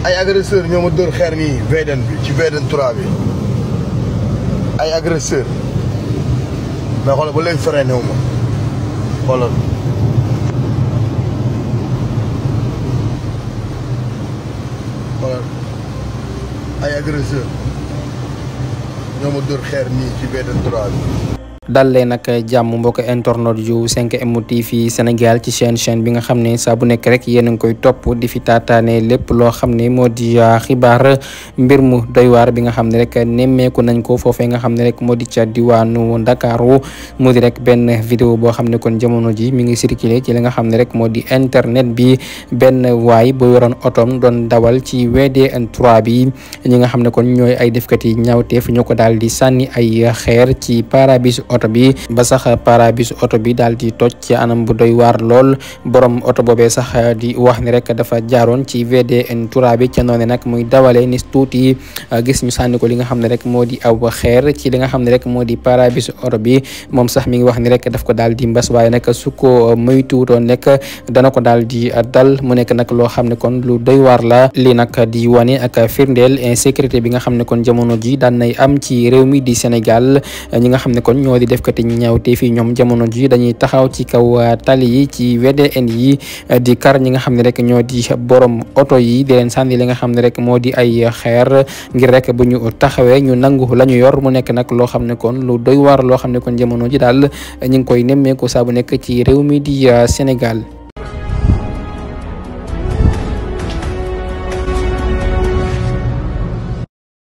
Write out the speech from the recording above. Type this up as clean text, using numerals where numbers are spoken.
ay agresseur ñoo ma dóor xeer nii VDN bi ci VDN 3 bi ay agresseur mais xoolal ba léegi freiné wu ma xoolal ay agresseur ñoo ma dóor xeer nii ci VDN 3 bi. dal leen nag jàmm mbokk internet yu 5M TV Sénégal ci chaîne bi nga xam ne saa bu nekk rek yéen a ngi koy topp di fi taataane lépp loo xam ne moo di xibaar mbir mu doy waar bi nga xam ne rek nemmeeku nañ ko foofee nga xam ne rek moo di ca diwaanu Ndakaaru mu di rek benn vidéo boo xam ne kon jamono ji mi ngi circulé ci li nga xam ne rek moo di internet bi benn waay bu yoroon otom doon dawal ci VDN 3 bi ñi nga xam ne kon ñooy ay defkat yi ñaawteef ñoo ko daal di sànni ay xeer ci pare-brise oto bi ba sax pare-brise oto bi daal di toj ci anam bu doy waar lool borom oto boobee sax di wax ni rek dafa jaaroon ci VDN 3 bi ca noone nag muy dawale ni tuuti gis ñu sànni ko li nga xam ne rek moo di aw xeer ci li nga xam ne rek moo di pare-brise oto bi moom sax mi ngi wax ni rek daf ko daal di mbas waaye nag su ko moytuwutoon nekk dana ko daal di dal mu nekk nag loo xam ne kon lu doy waar la li nag di wane ak firndeel insécurité bi nga xam ne kon jamono ji daan nay am ci réew mi di Sénégal ñi nga xam ne kon ñoo di defkati ñaawte fii ñoom jamono ji dañuy taxaw ci kaw tali yi ci VDN yi di kar ñi nga xam ne rek ñoo di borom oto yi di leen sànni li nga xam ne rek moo di ay xeer ngir rek bu ñu taxawee ñu nangu la ñu yor mu nekk nag loo xam ne kon lu doy waar loo xam ne kon jamono ji daal ñu ngi koy nemmeeku saa bu nekk ci réew mi di Sénégal.